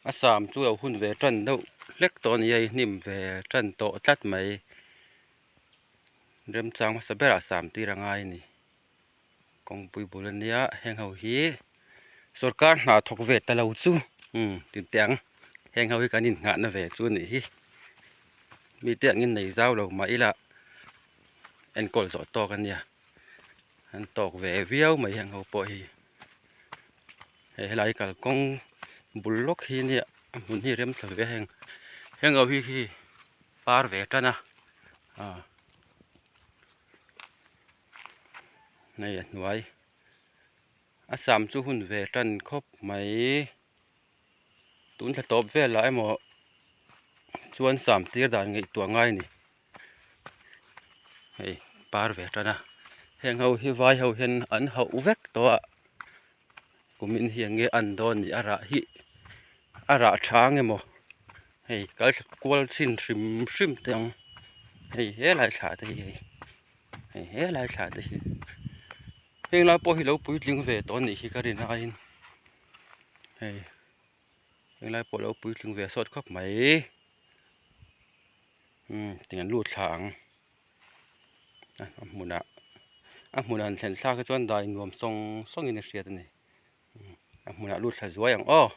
A sam chu a lo hun ve tan deuh hlek tawh a ni a, hnim ve tan tawh tlat mai. Remchang hmasa berah sam tir a ngai a ni. Kawngpui bul a nia heng ho hi sorkar hna thawk ve ta lo chu umm ti teh ang heng ho hi kan innghahna ve chu a nih hi mite angin nei zau lo mah ila enkawl zawh tawk a nia an tawk ve viau mai heng ho pawh hi hei helai kalkawng bul lawk hi nia a hmun hi rem thla ve a heng heng ho hi hi par ve tan a ah. Hei a hnuai a sam chu hun ve tan khawp mai tun thla tawp velah emaw chuan sam tir dan ngaihtuah ngai a ni hei par ve tan a heng ho hi vai ho hian an hauh vek tawh a kumin hi eng nge an dawn ni a rah hi a rah tha ang emaw hei kal thla kual chhin hrim hrim teh ang hei helai thlah te hi hei hei helai thlah te hi heng lai pawh hi lo puitling ve tawh a nih hi ka rin aiin hei heng lai pawh lo puitling ve sawt khawp mai umm tiang an lut thla ang a hmunah a hmunah han thlen thlak hi chuan dai nuam sawng sawngin a hriat a ni a hmunah lut thla zuai ang aw.